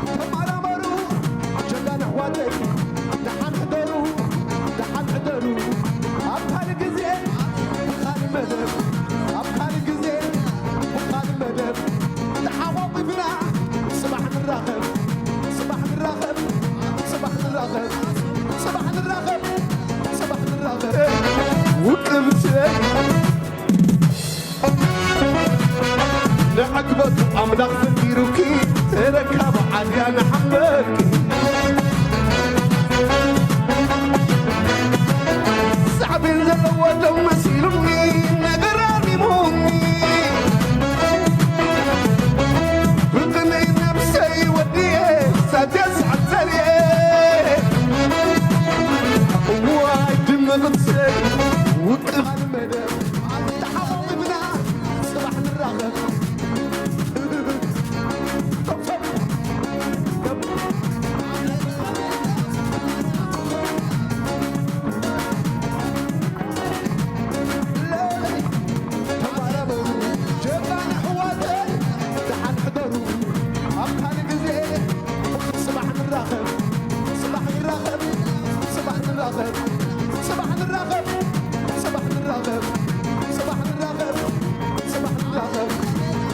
ተመራመሩ ጀጋኑ ኣሕዋተይ፣ ደሓን ሕደሩ፣ ደሓን ሕደሩ። ኣብ ካልእ ግዜ ብኻልእ መደብ፣ ኣብ ካልእ ግዜ ብኻልእ መደብ ተሓቋቒፍና ጽባሕ ንራኸብ፣ ጽባሕ ንራኸብ፣ ጽባሕ ንራኸብ፣ ጽባሕ ንራኸብ፣ ጽባሕ ንራኸብ። ውቅብቲ ንዕግበቱ ኣምላኽ ፈጢሩኪ፣ ተረካቢ ዓድያ ንሓበርኪ። ሳዕቤን ዘለዎ ደም መሲሉኒ፣ ነገር ኣርሚሙኒ። ብቕንኢ ነብሰይ ወዲኤ፣ ሳድያ ሰዓት ዘርኤ። እዋይ ድምቕተይ፣ ውቅብ መደብ። ተሓቋቒፍና ጽባሕ ንራኸብ። ተመራመሩ ጀጋኑ ኣሕዋተይ፣ ደሓን ሕደሩ። ኣብ ካልእ ግዜ ጽባሕ ንራኸብ፣ ጽባሕ ንራኸብ፣ ጽባሕ ንራኸብ፣ ጽባሕ ንራኸብ፣ ጽባሕ ንራኸብ፣ ጽባሕ ንራኸብ፣ ጽባሕ ንራኸብ።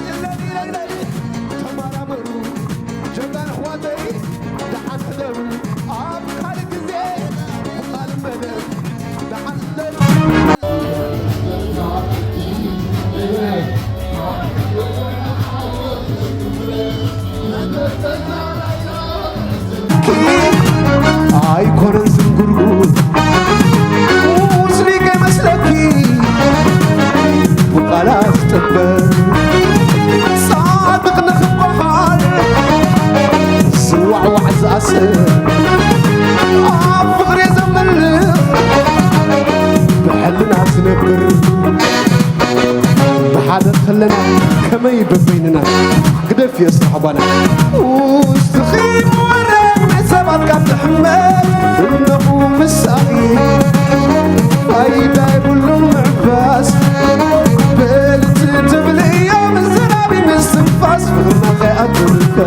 ኢለኒ፣ ኢለኒ፣ ተመራመሩ ጀጋኑ ኣሕዋተይ፣ ደሓን ሕደሩ። ኣብ ካልእ ግዜ ብኻልእ መደብ ደሓን ሕደሩ። ኣይኮነን ዝንጉርጉር ቁስሊ ከይመስለኪ ብቓላት ዝጥበብ ጻድቕ ንኽበሃል ዝዋዕዋዕ ዝኣስር ኣብ ፍቕሪ ዘምልኽ ብሕልና ዝነብር ብሓደ ከለና ከመይ በበይንና ግደፍዮ እስቲ ሓባና ውስጥኺ ወረ ናይ ሰባት ካብ ትሕመል እነኹ ምሳኺ ፋይዳ የብሉን ምዕባስ በልቲ ትብል እያ ምዝራብ ምስትንፋስ ፍቕርና ከይኣትርካ